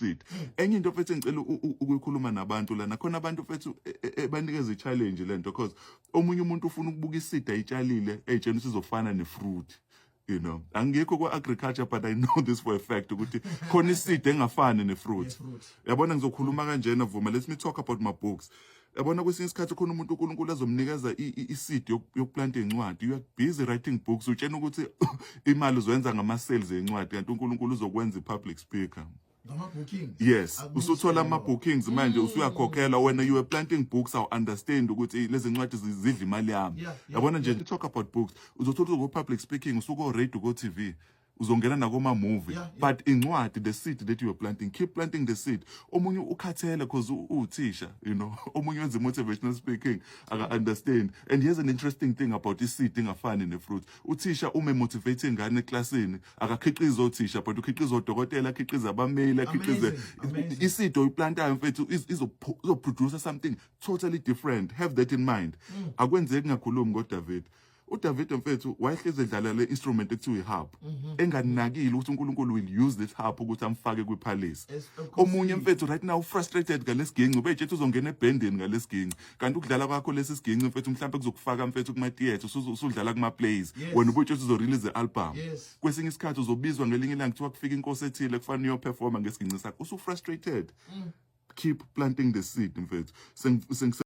Seed. Enye into, mfethu, engicela ukuyikhuluma nabantu lana khona, abantu, mfethu, banikeza i-challenge lento, because omunye umuntu ufuna ukubuka i-seed ayitshalile, eyitshela ukuthi izofana ne-fruit. Angikho kwa-agriculture, but I know this for a fact ukuthi khona i-seed engafani ne-fruit. Ne-fruit. Yabona, ngizokhuluma kanjena, vuma, let me talk about my books. Yabona, kwesinye isikhathi khona umuntu uNkulunkulu azomnikeza i-seed yokuplanta incwadi. You are busy writing books, utshena ukuthi imali uzoyenza ngama-sales encwadi, kanti uNkulunkulu uzokwenza i-public speaker. Ngama-bookings. Yes. Akubuyisele Usuthola lokho. ama-bookings manje, usuyakhokhela. Wena, you were planting books, awu understand ukuthi lezi ncwadi zidla imali yami. Yabona nje, talk about books, uzothola ukuthi public speaking, usuko radio, ko TV, uzongena nakoma movie. But incwadi, the seed that you are planting, keep planting the seed. Omunye ukhathele because uthisha, omunye wenza motivational speaking, aka understand. And here's an interesting thing about i-seed ingafani ne-fruit: uthisha uma motivate ingane eklasini, akakhiqiza othisha, but ukhiqiza odokotela, akhiqiza abameli, akhiqize Amazing, amazing. I-seed oyiplantayo, mfethu, izoproduce something totally different. Have that in mind. Akwenzeki ngakhulumi ngoDavid. uDavid, mfethu, wayehlezi edlala le instrument ekuthiwa i-harp, enganakile ukuthi uNkulunkulu will use this harp ukuthi amfake kwi-palace. Yes, of course. Omunye, mfethu, right now frustrated ngalesiginci, ubetshethi uzongena ebhendeni ngalesiginci, kanti ukudlala kwakho lesi siginci, mfethu, mhlawumbe kuzokufaka, mfethu, kuma-theatre, usudlala kuma-plays. Wena ubutshethi uzorelease i-album. Kwesinye isikhathi uzobizwa ngelinye ilanga, kuthiwa kufika inkosi ethile, kufanele uyoperforma ngesiginci sakho, usu-frustrated. Keep planting the seed, mfethu.